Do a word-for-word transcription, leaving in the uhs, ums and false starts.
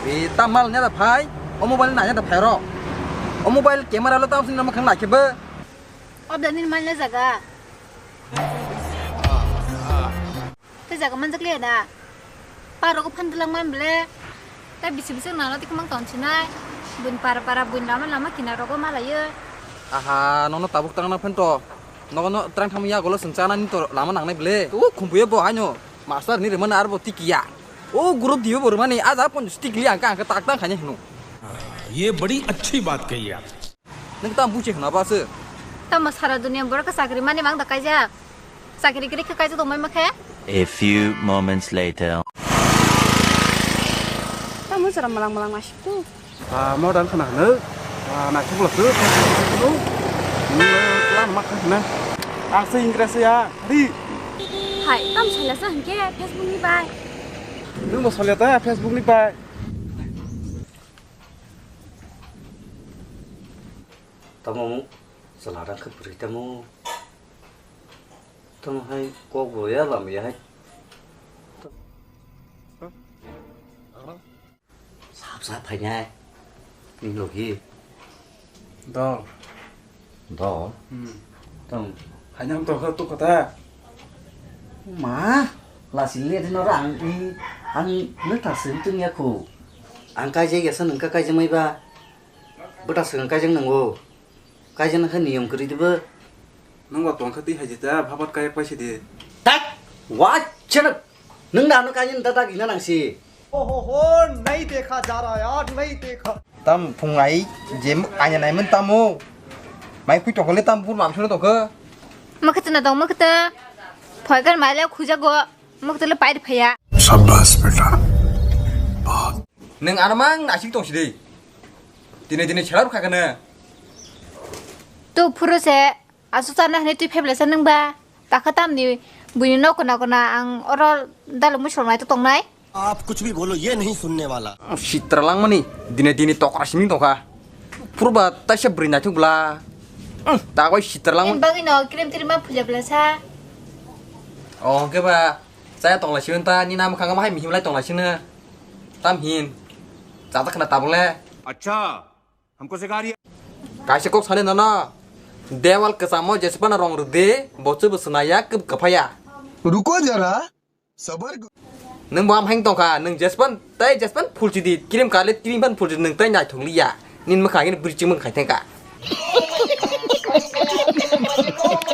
E, tam mal nya da phai, o mobile na nya da phai ro. O mobile camera lo tam sin ram khang lai khe bo. Obda nin mal nya jaga. Te jaga manjak liya da. Paro ko phan dilang man ble. Ta bisi bisi nang lo tik mang ton sinai. Bun para para bun lama lama kina rogo malayo. Aha, nono tabuk tang na phan to. Nogo no trang tham ya golo sengchana ni to lama nang nai ble. O khumbuye bo haino. Master ni remana arbo tikiya. O group diyo bo remani aja pon stick liya angka angka tak tang khanya hino. ये बड़ी अच्छी बात कही आप। Nang tam buche hna ba se. Tamo sara dunia borok ka chakri mani mang da kaijak. Chakri kri khe kaijak tong mai ma khe. A few moments later. Tamo sara malang malang masik tu. Ah, modern khana hwno. Ah, naithok bwla se. Nung plan ma kha hwna. Ase ingre se ya. Ri. Hai, tam sala sa hwnkhe Facebook ni bai. Nung bo sala ta Facebook ni bai. Tamo mu sala rang khe bwrwi tamo. Tamo hai kok bo ya lam ya hai. Sap sap phainai. Ni logi. Dol. Dol. Hmm. Tong. Hainang to ho to kota. Ma, lasi le dino rang ni ang ne ta sim tung ya khu. Ang kai je ya san ka kai je mai ba. Bwta swkang kaijak nango. Kaijak nangkha niyom kwrwi dibo. Nungba tongkha twi hai jeta, bhabat kayak paisa di. Tak! Wachana! Nung da ano kaijak da da gina nangsi. ओहो हो, नहीं देखा जा रहा यार, नहीं देखा। Tam phung ai je aina nai man tamo. Mai pui tokole tam pur mam sunu tokha. Makhatna dong makhata. Phoikan mai le khujago. Makhatla pai phaya. शाबाश बेटा। Nung ano mang nasik tong sidi. Dine dine chela rukha kana. Tu phuru se asu chana hne twi phebla sa nung ba. Takha tamni buini no kona kona ang oro dalo musolmai to tongnai. आप कुछ भी बोलो, ये नहीं सुनने वाला। Sitra langmani dine dine tokra simi tongkha. Purba taisa bwrwi naithok bla. Tagoi sitra langmani. Bagwi no krim trim ma phulya bla sa. Oh, hwnkhe ba. Chaya tonglaisino ta, nini mwkhang ma hai mihim lai tonglaisino. Tam hin. Chata khna tabule. अच्छा, हमको सिखा रही है। Kaisa kok sani nono. Dewal kwchamo jesphano rong rwdi, bochu bo swnaya, kwb kwphaya. रुको जरा, सबर करो। Nwng bo amhaing tongkha, nwng jespan tei jespan phulchidi, cream kale cream phan phulchidi, nwng tei naithok liya. Nini mwkhang ini bwrwi chimwng khai thangkha.